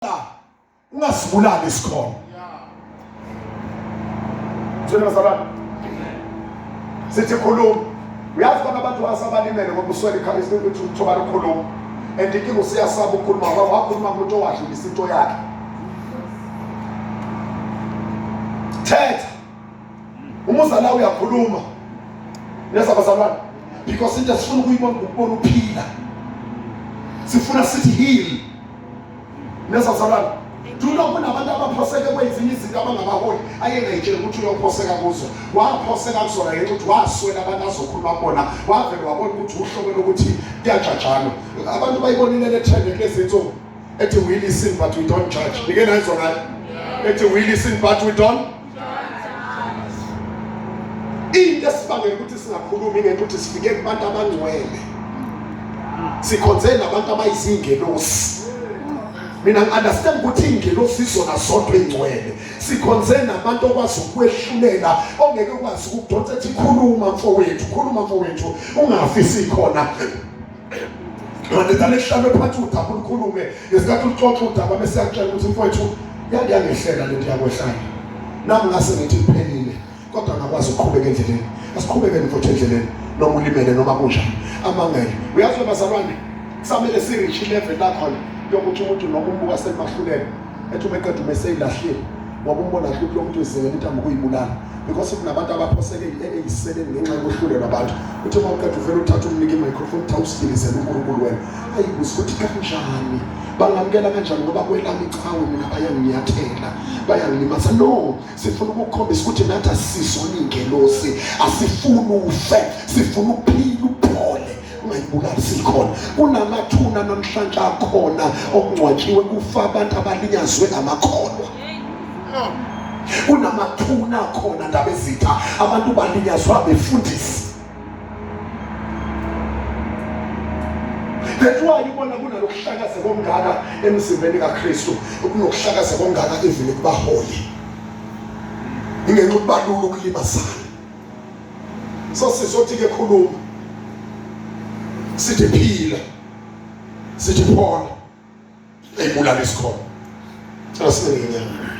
Ungasibulali isikhona. Thina bazalwane sithi khuluma. Uyazi khona abantu asabalimele ngoba uswele ithuba lokukhuluma. And inkinga usiyasaba ukukhuluma ngoba wakhuluma kumuntu owadlulisa into yakhe. Thetha. Uma uza la uyakhuluma. Neza bazalwane. Because into esifuna ukuyibona ukubona uphila. Sifuna sithi heal. Nezazalwane, do you know kunabantu abaphoseke kwezinye izinto abangabaholi ayengayitsheli ukuthi uyophoseka kuzo. Waphoseka kuzona ngenxa ukuthi waswela abantu azokhuluma kubona. Wavele wabona ukuthi uhlobo lokuthi kuyajajanwa. Abantu bayibonile le trend kulezi nsuku ethi we listen but we don't judge. Nike nayizwa ngayo? Ethi we listen but we don't into esibangela ukuthi singakhulumi ngento ukuthi sifike kubantu abangcwele sikhonze nabantu abayizingelosi mina ngi-understand ukuthi iy'ngelosi izona zodwa ey'ngcwele sikhonze nabantu okwazi ukwehlulela ongeke ukwazi ukudonsa ethi khuluma mfowethu khuluma mfowethu ungafi sikhona Mandedala kuhlalwe phansi udaba ulukhulume ngesikhathi uluxoxa udaba bese yakutshela ukuthi mfowethu yake yangehlela lento yakwehlala nami ngase ngithi kuphelile kodwa ngakwazi ukuqhubeka endleleni asiqhubekeni mfowethu endleleni noma ulimele noma kunjani amangele uyazi bazalwane kusamele si-reach level lakhona yokuthi umuntu noma umbuka selimahlulele ethi uma eqeda uma eseyilahlile ngoba umbona kahle ukuthi lo muntu uzingela intambo ukuyibulala because kunabantu abaphoseke eyiseleni ngenxa yokuhlulelwa abantu uthi uma uqeda uvele uthathe umnike i-microphone uthi awusidilizele uNkulunkulu wena ayibuza ukuthi kanjani bangamukela kanjani ngoba kwelami ichawe mina bayanginyathela bayangilimaza no sifuna ukukhombisa ukuthi nathi asisona ingelosi asifuni ufe sifuna ukuphila uphole ungayibulali sikhona kunamathuna namhlanje akhona okungcwatshiwe kufa abantu abalinyazwe amakholwa kunamathuna akhona ndaba ezitha abantu balinyazwa befundisi That's why ubona kunalokuhlakazeka okungaka emzimbeni kaKristu, kunokuhlakazeka okungaka even kubaholi. Ingenxa ukubalula ukulimazana. So sizothi ke khuluma. Sithi phila. Sithi phola. Eyibulala isikhona. Cela sibe ngenyama.